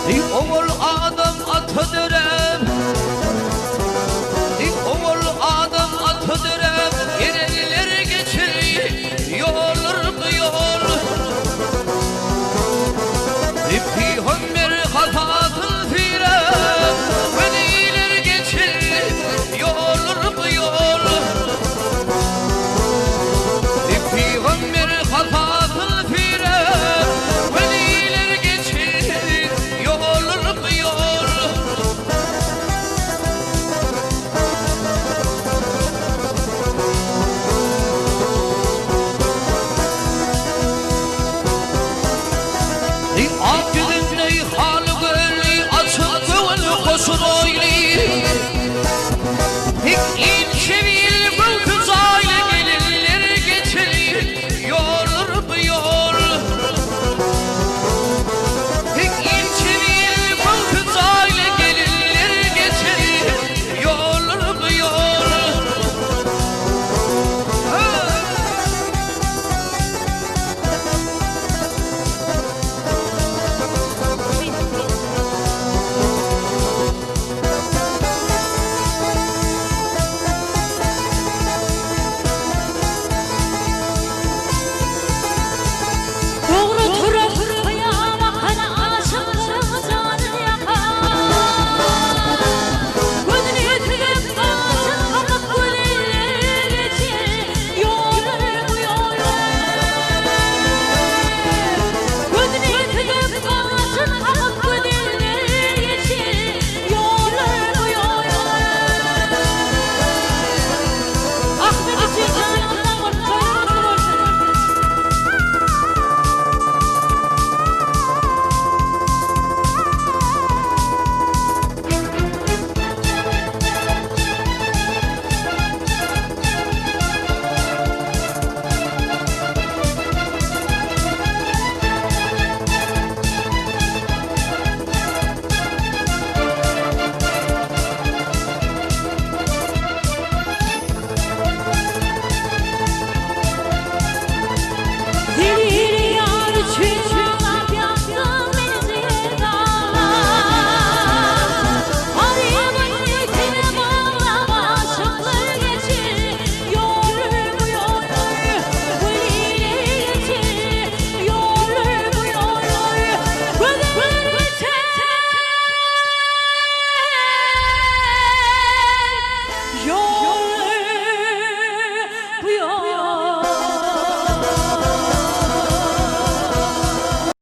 Owal Adam ata döräp, Owal Adam ata döräp, Gelenler geçen ýollar bu ýol. Pygamber hasasyn süýräp, Weliler geçen ýollar bu ýol. Pygamber hasasyn süýräp, Weliler geçen ýollar bu ýol. Ak ýüzli.